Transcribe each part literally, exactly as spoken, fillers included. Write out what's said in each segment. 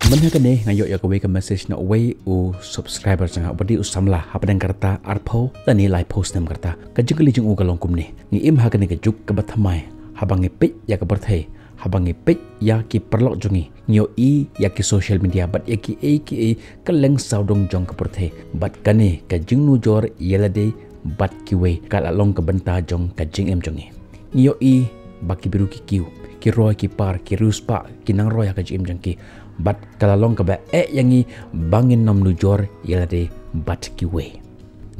Mynta kane nga ïoh ïa kawei ka message na uwei u subscriber jong nga, uba dei u samla hapdeng ka rta arphew lane laiphew snem ka rta. Ka jingkylli jong u ka long kumne: ngi im ha kane ka juk kaba thymmai, haba ngi peit ïa ka pyrthei, haba ngi peit ïa ki paralok jong ngi, ngi ïohi ïa ki social media bad ïa kiei kiei ka leng sawdong jong ka pyrthei, bad kane ka jingnujor ïa lade bad kiwei ka la long ka bynta jong ka jingim jong ngi. Ngi ïohi ba ki briew ki kiew, ki roi ki par, ki riewspah ki nang roi ha ka jingim jong ki, bad ka la long kaba eh ïa ngi ba ngin nym nujor ïa lade bad kiwei.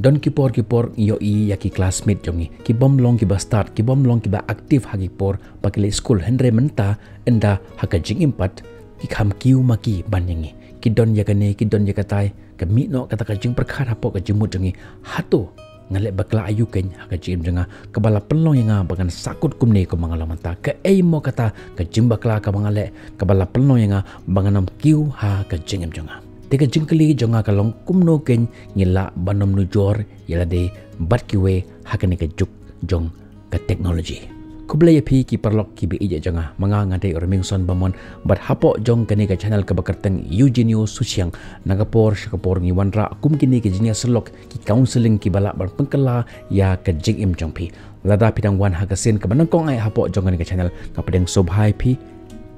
Don ki por ki por ngi ïohi ïa ki classmate jong ngi, ki bym long kiba stad, ki bym long kiba active ha ki por ba ki leit skul, hynrei mynta ynda ha ka jingim pat ki kham kiew ma ki ban ïa ngi. Ki don ïa kane, ki don ïa katai, ka mih noh kata ka jingpyrkhat hapoh ka jingmut jong ngi: hato nga leh bakla aïu keiñ ha ka jingim jong nga kaba la pynlong ïa nga ba ngan sahkut kumne kumba nga long mynta? Kaei mo kata ka jingbakla kaba nga leh kaba la pynlong ïa nga ba ngan nym kiew ha ka jingim jong nga? Te ka jingkylli jong nga ka long, kumno keiñ ngi lah ban nym nujor ïa lade bad kiwei ha kane ka juk jong ka technology? Khublei ïa phi ki paralok kiba ïeit jong nga. Ma nga nga dei u Remingson Bamon, bad hapoh jong kane ka channel kaba kyrteng Eugenio Suchiang, na ka por sha ka por ngi wanrah kum kine ki jingïasyllok, ki counselling kiba lah ban pynkylla ïa ka jingim jong phi. Lada phi dang wan ha ka sien kaba nyngkong eh hapoh jong kane ka channel, nga pdiang sngewbha ïa phi,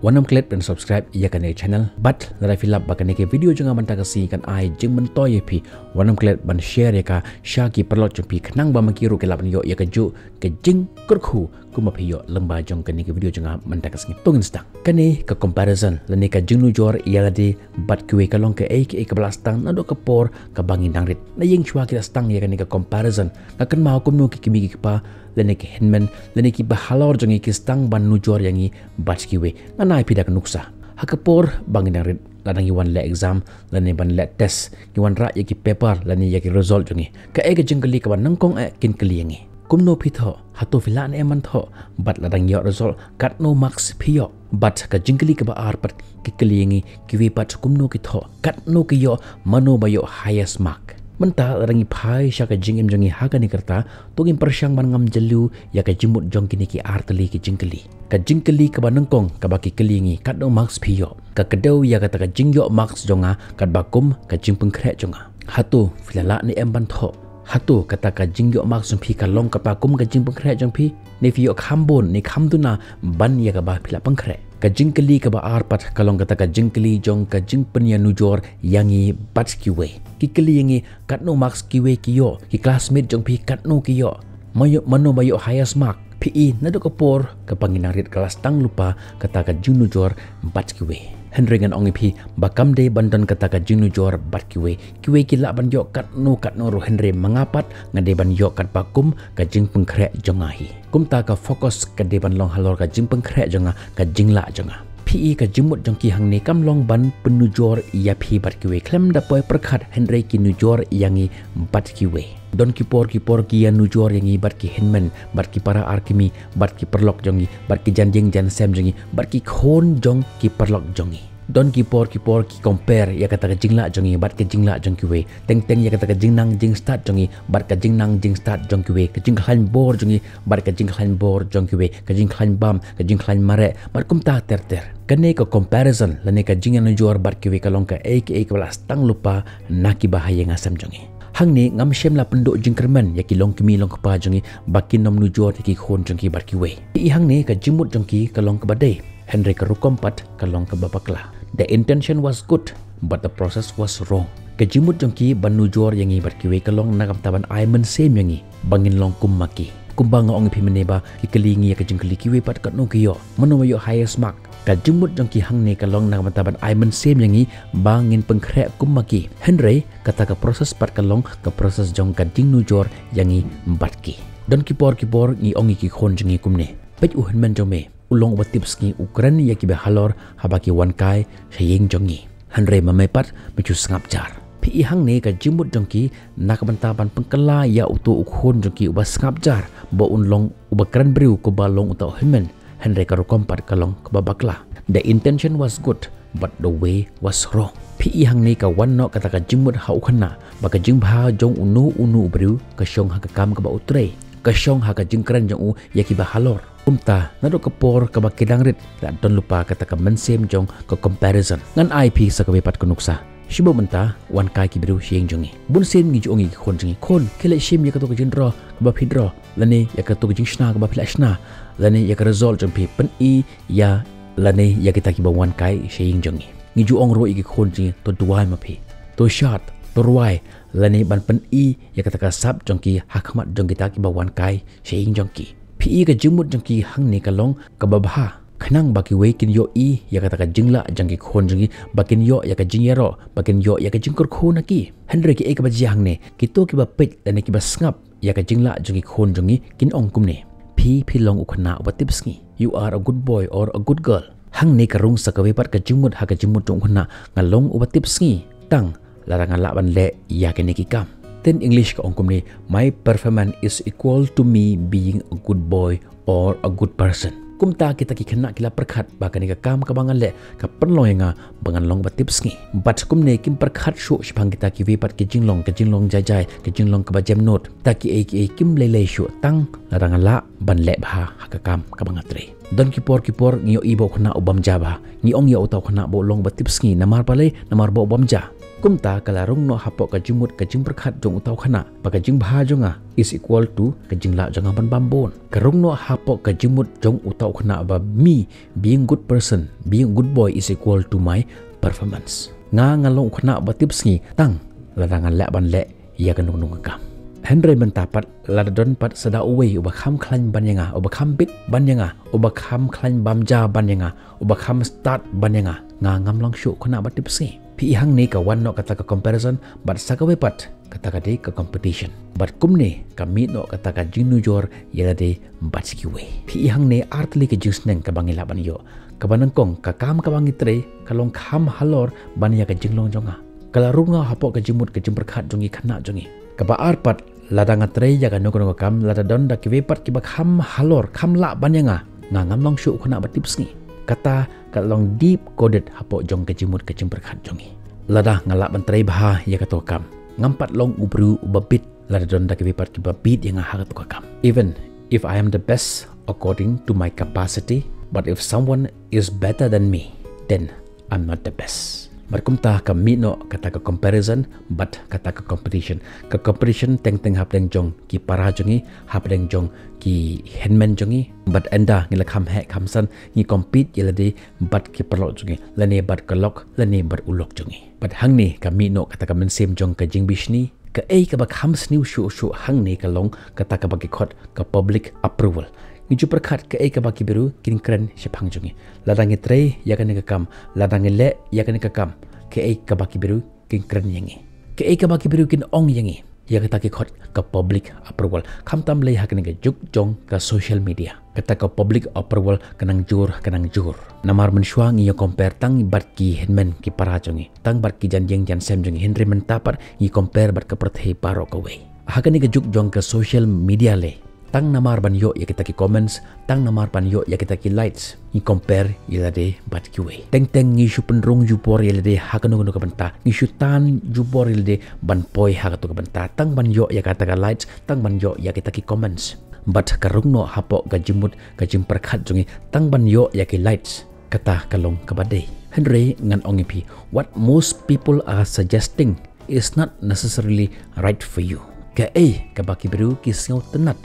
wat nym klet ban subscribe ïa kane ka channel, bad lada phi lap ba kane ka video jong nga mynta ka sngi kan ai jingmyntoi ïa phi, wat nym klet ban share ïa ka sha ki paralok jong phi, khnang ba ma ki ruh ki lah ban ïoh ïa kajuh ka jingkyrkhu kumba phi ïoh lyngba jong kane ka video jong nga mynta ka sngi. To ngin sdang. Kane ka comparison lane ka jingnujor ïa lade bad kiwei ka long kaei kaei kaba la sdang naduh ka por kaba ngi dang rit. Na ïing shuwa ki la sdang ïa kane ka comparison. Nga kynmaw kumno ki kmie ki kpa lane ki hynmen lane kiba halor jong ngi ki sdang ban nujor ïa ngi bad kiwei. Ngan ai phi da ka nuksa. Ha ka por ba ngi dang rit, lada ngi wan leh exam lane ban leh test, ngi wanrah ïa ki paper lane ïa ki result jong ngi, kaei ka jingkylli kaba nyngkong eh kin kylli ïa ngi? Kumno phi thoh? Hato phi lah ne em ban thoh? Bad lada ngi ïoh result, katno marks phi ïoh? Bad ka jingkylli kaba ar pat ki kylli ïa ngi, kiwei pat kumno ki thoh, katno ki ïoh, mano ba ïoh highest mark? Mynta lada ngi phai sha ka jingim jong ngi ha kane ka rta, to ngin pyrshang ban ngam jylliew ïa ka jingmut jong kine ki ar tylli ki jingkylli. Ka jingkylli kaba nyngkong kaba ki kylli ïa ngi, katno marks phi ïoh? Ka kdew ïa kata ka jingïoh marks jong nga katba kum ka jingpynkhreh jong nga. Hato phi la lah ne em ban thoh? Hato kata ka jingïoh marks jong phi ka long katba kum ka jingpynkhreh jong phi? Ne phi ïoh kham bun ne kham duna ban ïa kaba phi la pynkhreh? Ka jingkylli kaba ar pat ka long kata ka jingkylli jong ka jingpynïanujor ïa ngi bad kiwei. Ki kylli ïa ngi, katno marks kiwei ki ïoh, ki classmate jong phi katno ki ïoh, mano ba ïoh highest mark? Phi i, naduh ka por kaba ngi dang rit ka la sdang lypa kata ka jingnujor bad kiwei. Hynrei ngan ong ïa phi ba kam dei ban don kata ka jingnujor bad kiwei. Kiwei ki lah ban ïoh katno katno ruh, hynrei ma nga pat nga dei ban ïoh katba kum ka jingpynkhreh jong nga hi. Kumta ka focus ka dei ban long halor ka jingpynkhreh jong nga, ka jinglah jong nga. Phi i, ka jingmut jong ki hangne kam long ban pynnujor ïa phi bad kiwei, khlem da poi pyrkhat hynrei ki nujor ïa ngi bad kiwei. Don ki por ki por ki ïanujor ïa ngi bad ki hynmen, bad ki para ar kmie, bad ki paralok jong ngi, bad ki jan ïing jan sem jong ngi, bad ki khun jong ki paralok jong ngi. Don ki por ki por ki compare ïa kata ka jinglah jong ngi bad ka jinglah jong kiwei. Teng teng ïa kata ka jingnang jingstad jong ngi bad ka jingnang jingstad jong kiwei, ka jingkhlaiñ bor jong ngi bad ka jingkhlaiñ bor jong kiwei, ka jingkhlaiñ bam, ka jingkhlaiñ mareh, bad kumta ter ter. Kane ka comparison lane ka jingïanujor bad kiwei ka long kaei kaei kaba la sdang lypa na ki bahaïing hasem jong ngi. Hangne ngam shym la pynduh jingkyrmen ïa ki longkmie longkpa jong ngi ba kin nym nujor ïa ki khun jong ki bad kiwei. Phi i, hangne ka jingmut jong ki ka long kaba dei, hynrei ka rukom pat ka long kaba bakla. The intention was good, but the process was wrong. Ka jingmut jong ki ban nujor ïa ngi bad kiwei ka long na ka bynta ban ai mynsiem ïa ngi ba ngin long kum ma ki. Kumba nga ong ïa phi mynne ba ki kylli ïa ngi ïa ka jingkylli, kiwei pat katno ki ïoh, mano ba ïoh highest mark. Ka jingmut jong ki hangne ka long na ka bynta ban ai mynsiem ïa ngi ba ngin pynkhreh kum ma ki. Hynrei kata ka process pat ka long ka process jong ka jingnujor ïa ngi bad ki. Don ki por ki por ngi ong ïa ki khun jong ngi kumne: Peit u hynmen jong me, u long uba tipsngi, u kren ïa kiba halor haba ki wan kai sha ïing jong ngi. Hynrei ma me pat me ju sngap jar. Phi i, hangne ka jingmut jong ki na ka bynta ban pynkylla ïa uto u khun jong ki uba sngap jar ba un long uba kren briew kumba long uta u hynmen. Hynrei ka rukom pat ka long kaba bakla. The intention was good, but the way was wrong. Phi i, hangne ka wan noh kata ka jingmut ha u khynnah ba ka jingbha jong uno uno u briew ka shong ha ka kam kaba u trei, ka shong ha ka jingkren jong u ïa kiba halor. Kumta, naduh ka por kaba ki dang rit, la don lypa kata ka mynsiem jong ka comparison. Ngan ai phi sa kawei pat ka nuksa. Shibun mynta, wan kai ki briew sha ïing jong ngi. Bun sien ngi ju ong ïa ki khun jong ngi, khun, khie leit shim ïa kato ka jingdraw kaba phi draw, lane ïa kato ka jingshna kaba phi la shna, lane ïa ka result jong phi, pyni ïa, lane ïa kita kiba wan kai sha ïing jong ngi. Ngi ju ong ruh ïa ki khun jong ngi, to duwai ma phi, to shad, to rwai, lane ban pyni ïa kata ka sap jong ki ha khmat jong kita kiba wan kai sha ïing jong ki. Phi i ka jingmut jong ki hangne ka long kaba bha, khnang ba kiwei kin ïohi ïa kata ka jinglah jong ki khun jong ngi, ba kin ïoh ïa ka jingïaroh, ba kin ïoh ïa ka jingkyrkhu na ki. Hynrei kiei kaba jia hangne, kito kiba peit lane kiba sngap ïa ka jinglah jong ki khun jong ngi kin ong kumne, phi, phi long u khynnah uba tipsngi. You are a good boy or a good girl. Hangne ka rung sa kawei pat ka jingmut ha ka jingmut jong u khynnah, nga long uba tipsngi tang lada nga lah ban leh ïa kine ki kam. Ktien English ka ong kumne, my performance is equal to me being a good boy or a good person. Kumta kita ki khynnah ki la pyrkhat ba kane ka kam kaba nga leh ka pynlong ïa nga ba ngan long ba tipsngi. Bad kumne kim pyrkhat shuh shaphang kita kiwei pat ki jinglong, ka jinglong jai jai, ka jinglong kaba jem nud. Ta kiei kiei kim lei lei shuh tang lada nga lah ban leh bha ha ka kam kaba nga trei. Don ki por ki por ngi ïohi ba u khynnah u bam ja bha, ngi ong ïa uta u khynnah ba u long ba tipsngi, namar balei? Namar ba u bam ja. Kumta ka la rung noh hapoh ka jingmut ka jingpyrkhat jong uta u khynnah ba ka jingbha jong nga is equal to ka jinglah jong nga ban bam bun. Ka rung noh hapoh ka jingmut jong uta u khynnah ba me being good person, being a good boy is equal to my performance. Nga, nga long u khynnah ba tipsngi tang lada nga lah ban leh ïa kano kano ka kam. Hynrei mynta pat lada don pat sa da uwei uba kham khlaiñ ban ïa nga, uba kham bit ban ïa nga, uba kham khlaiñ bam ja ban ïa nga, uba kham stad ban ïa nga, nga ngam long shuh u khynnah ba tipsngi. Phi i hangne ka wan noh kata ka comparison, bad sa kawei pat kata ka dei ka competition. Bad kumne ka mih noh kata ka jingnujor ïa lade bad kiwei. Phi i hangne artylli ka jingsneng kaba ngi lah ban ïoh. Kaba nyngkong, ka kam kaba ngi trei ka long kham halor ban ïa ka jinglong jong nga. Ka la rung noh hapoh ka jingmut ka jingpyrkhat jong ngi khynnah jong ngi. Kaba ar pat, lada nga trei ïa kano kano ka kam, lada don da kiwei pat kiba kham halor, kham lah ban ïa nga, nga ngam long shuh u khynnah ba tipsngi. Kata ka long deep coded hapoh jong ka jingmut ka jingpyrkhat jong ngi. Lada nga lah ban trei bha ïa kato ka kam, ngam pat long u briew uba bit lada don da kiwei pat kiba bit ïa nga ha kato ka kam. Even if I am the best according to my capacity, but if someone is better than me, then I'm not the best. Bad kumta ka mih noh kata ka comparison bad kata ka competition. Ka competition teng teng hapdeng jong ki para jong ngi, hapdeng jong ki hynmen jong ngi. Bad ynda ngi la kham heh kham san, ngi compete ïa lade bad ki paralok jong ngi, lane bad ka lok, lane bad u lok jong ngi. Bad hangne ka mih noh kata ka mynsiem jong ka jingbishni. Kaei kaba kham sniew shuh shuh hangne ka long kata kaba ki khot ka public approval. Ngi ju pyrkhat kaei kaba ki briew kin kren shaphang jong ngi. Lada ngi trei ïa kane ka kam, lada ngi leh ïa kane ka kam, kaei kaba ki briew kin kren ïa ngi, kaei kaba ki briew kin ong ïa ngi. Ïa kata ki khot ka public approval. Khamtam lei ha kane ka juk jong ka social media, kata ka public approval ka nang jur, ka nang jur. Namar mynshuwa ngi ïa compare tang bad ki hynmen ki para jong ngi, tang bad ki jan ïing jan sem jong ngi, hynrei mynta pat ngi compare bad ka pyrthei baroh kawei. Ha kane ka juk jong ka social media lei, tang namar ban ïoh ïa kita ki comments, tang namar ban ïoh ïa kita ki likes, ngi compare ïa lade bad kiwei. Teng teng ngi shu pynrung jubor ïa lade ha kano kano ka bynta, ngi shu tan jubor ïa lade ban poi ha kato ka bynta tang ban ïoh ïa kata ka likes, tang ban ïoh ïa kita ki comments. Bad ka rung noh hapoh ka jingmut ka jingpyrkhat jong ngi tang ban ïoh ïa ki likes. Kata ka long kaba dei. Hynrei ngan ong ïa phi, what most people are suggesting is not necessarily right for you. Kaei kaba ki briew ki sngewtynnat,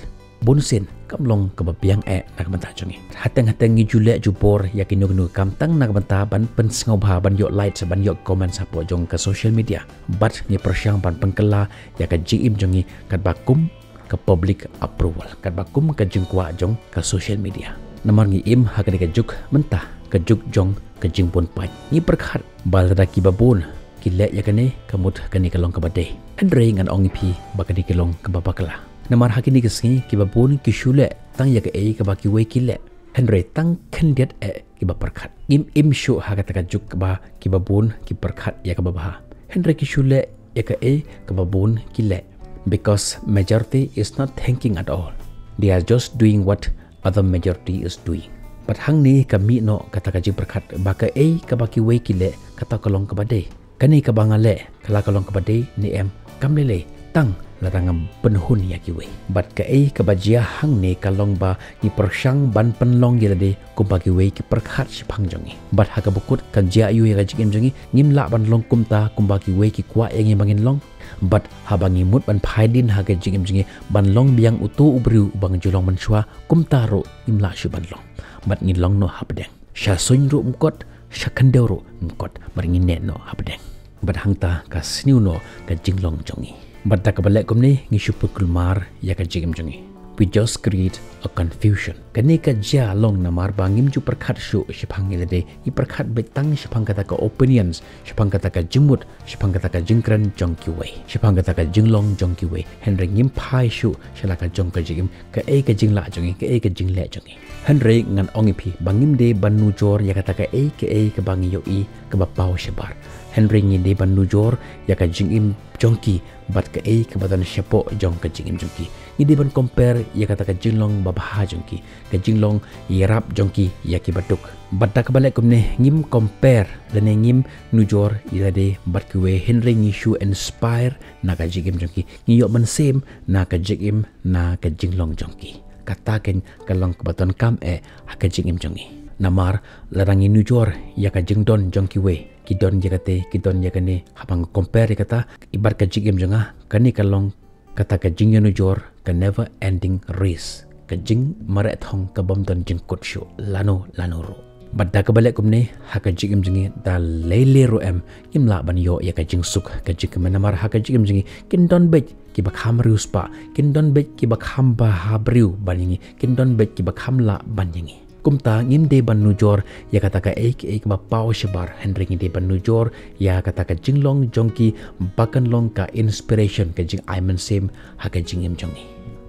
bun sien kam long kaba biang eh na ka bynta jong ngi. Hateng hateng ngi ju leh jubor ïa kino kino ki kam tang na ka bynta ban pynsngewbha, ban ïoh likes, ban ïoh comments hapoh jong ka social media. Bad ngi pyrshang ban pynkylla ïa ka jingim jong ngi katba kum ka public approval, katba kum ka jingkwah jong ka social media. Namar ngi im ha kane ka juk mynta, ka juk jong ka jingbun paid. Ngi pyrkhat ba lada kiba bun ki leh ïa kane, ka mut kane ka long kaba dei. Hynrei ngan ong ïa phi ba kane ka long kaba bakla. Namar ha kine ki sngi kiba bun ki shu leh tang ïa kaei kaba kiwei ki leh. Hynrei tang khyndiat eh kiba pyrkhat. Ngim im shuh ha kata ka juk kaba kiba bun ki pyrkhat ïa kaba bha, hynrei ki shu leh ïa kaei kaba bun ki leh. Because majority is not thinking at all. They are just doing what other majority is doing. Bad hangne ka mih noh kata ka jingpyrkhat ba kaei kaba kiwei ki leh, kata ka long kaba dei. Kane kaba nga leh, ka la ka long kaba dei ne em? Kam lei lei. Tang lada ngam pynhun ïa kiwei. Bad kaei kaba jia hangne ka long ba ngi pyrshang ban pynlong ïa lade kumba kiwei ki pyrkhat shaphang jong ngi. Bad ha kaba kut kan jia aiu ïa ka jingim jong ngi, ngim lah ban long kumta kumba kiwei ki kwah ïa ngi ba ngin long. Bad haba ngi mut ban phai dien ha ka jingim jong ngi ban long biang uto u briew uba ngi ju long mynshuwa, kumta ruh ngim lah shuh ban long. Bad ngi long noh hapdeng. Sha suiñ ruh ym kot, sha khyndew ruh ym kot, bad ngi neh noh hapdeng. Bad hangta ka sniew noh ka jinglong jong ngi. Bad da kaba leh kumne ngi shu pynkulmar ïa ka jingim jong ngi. We just create a confusion. Kane ka jia long namar ba ngim ju pyrkhat shuh shaphang ïa lade, ngi pyrkhat beit tang shaphang kata ka opinions, shaphang kata ka jingmut, shaphang kata ka jingkren jong kiwei, shaphang kata ka jinglong jong kiwei. Hynrei ngim phai shuh sha la ka jong ka jingim, kaei ka jinglah jong ngi, kaei ka jingleh jong ngi. Hynrei ngan ong ïa phi ba ngim dei ban nujor ïa kata kaei kaei kaba ngi ïohi kaba paw shabar. Hynrei ngi dei ban nujor ïa ka jingim jong ki bad kaei kaba don shapoh jong ka jingim jong ki. Ngi dei ban compare ïa kata ka jinglong babha jong ki, ka jinglong ïarap jong ki ïa kiba duk. Bad da kaba leh kumne ngim compare lane ngim nujor ïa lade bad kiwei, hynrei ngi shu inspire na ka jingim jong ki. Ngi ïoh mynsiem na ka jingim, na ka jinglong jong ki. Kata keiñ ka long kaba donkam eh ha ka jingim jong ngi. Namar lada ngi nujor ïa ka jingdon jong kiwei, ki don ïa kata, ki don ïa kane, haba nga compare ïa kata bad ka jingim jong nga, kane ka long kata ka jingïanujor, ka never ending race, ka jingmareh thong kabym don jingkut shuh lano lano ruh. Bad da kaba leh kumne ha ka jingim jong ngi, da lei lei ruh em, ngim lah ban ïoh ïa ka jingsuk, ka jingkmen, namar ha ka jingim jong ngi kin don beit kiba kham riewspah, kin don beit kiba kham bha briew ban ïa ngi, kin don beit kiba kham lah ban ïa ngi. Kumta ngim dei ban nujor ïa kata kaei kaei kaba paw shabar, hynrei ngi dei ban nujor ïa kata ka jinglong jong ki ba kan long ka inspiration, ka jingai mynsiem ha ka jingim jong ngi.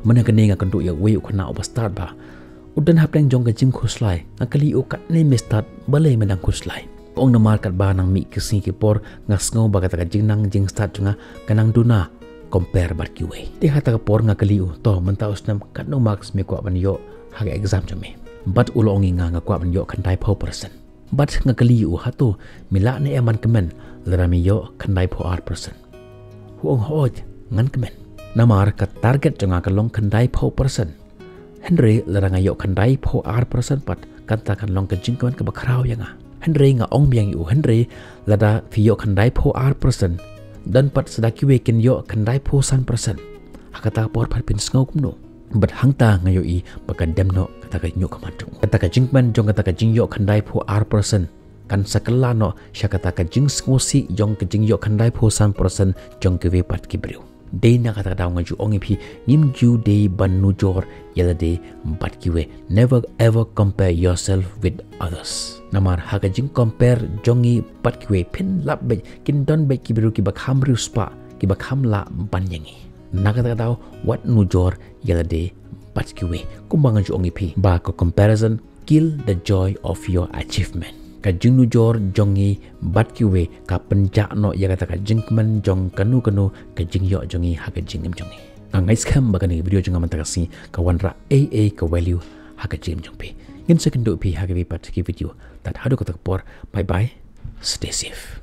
Mynne kane nga kynduh ïa uwei u khynnah uba stad bha. U don hapdeng jong ka jingkhuslai. Nga kylli u, katne me stad, balei me dang khuslai? U ong, namar katba nang mih ki sngi ki por nga sngew ba kata ka jingnang jingstad jong nga ka nang duna compare bad kiwei. Te ha kata ka por nga kylli u, to mynta u snem katno marks me kwah ban ïoh ha ka exam jong me? Bad u la ong ïa nga, nga kwah ban ïoh khyndaiphew percent. Bad nga kylli u, hato me lah ne em ban kmen lada me ïoh khyndaiphew ar percent? U ong, hooid, ngan kmen. Namar ka target jong nga ka long khyndaiphew percent. Hynrei lada nga ïoh khyndaiphew ar percent pat, kata kan long ka jingkmen kaba khraw ïa nga. Hynrei nga ong biang ïa u, hynrei lada phi ïoh khyndaiphew ar percent, don pat sa da kiwei kin ïoh khyndaiphew san percent. Ha kata ka por pat phin sngew kumno? Bad hangta nga ïohi ba ka dem noh kata ka jingïoh khmat jong u. Kata ka jingkmen jong kata ka jingïoh khyndaiphew ar percent kan sa kylla noh sha kata ka jingsngewsih jong ka jingïoh khyndaiphew san percent jong kiwei pat ki briew. Dei na kata ka daw nga ju ong ïa phi, ngim ju dei ban nujor ïa lade bad kiwei. Never ever compare yourself with others. Namar ha ka jingcompare jong ngi bad kiwei, phin lap beit kin don beit ki briew kiba kham riewspah, kiba kham lah ban ïa ngi. Na kata ka daw wat nujor ïa lade bad kiwei. Kumba nga ju ong ïa phi ba ka comparison kill the joy of your achievement. Ka jingnujor jong ngi bad kiwei ka pynjah noh ïa kata ka jingkmen jong kano kano ka jingïoh jong ngi ha ka jingim jong ngi. Nga ngeit skhem ba kane ka video jong nga mynta ka sngi ka wanrah ei ei ka value ha ka jingim jong phi. Ngin sa kynduh ïa phi ha kawei pat ka video. Tad haduh kata ka por, bye bye, stay safe.